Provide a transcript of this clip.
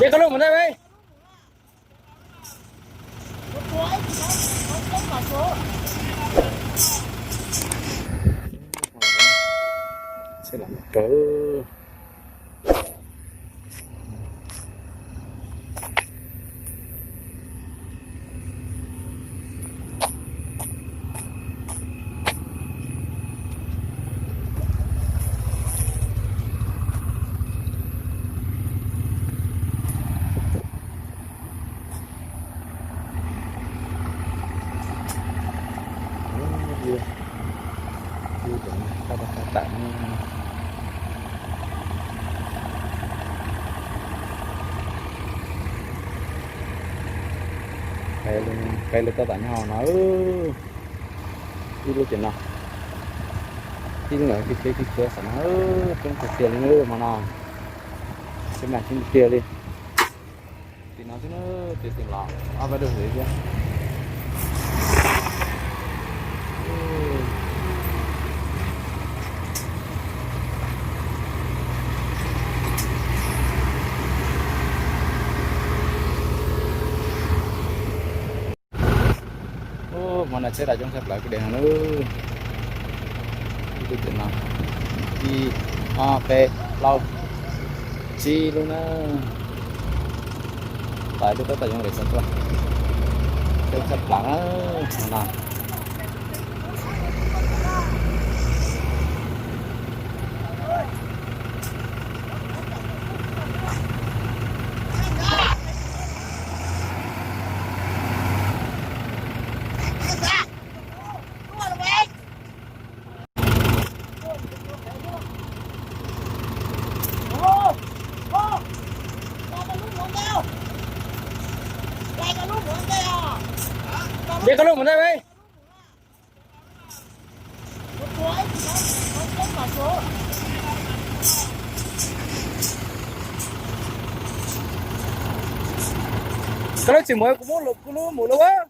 Koj lub mus ntej me. Sib lam kawg. Qe lawv tau tam nyog no, ib lub tim no, ib lub ntawd khiav khiav khiav khiav saum no, coob tiag tiag li hmo no, coob tiag tiag li. Tim no xwb na, tim tim los ob peb lub hlis thiab. Hmo no tsheb los coob tshaj plaws kwj deg no na. Ib tug tim no, ib, ob, peb, plaub, tsib lub na. Tais lub tab tom yoov lem xov tuaj, coob tshaj plaws na hmo no. Nce koj lub mus ntej me. Koj lub tsis mus, kuv muab kuv lub mus lawm.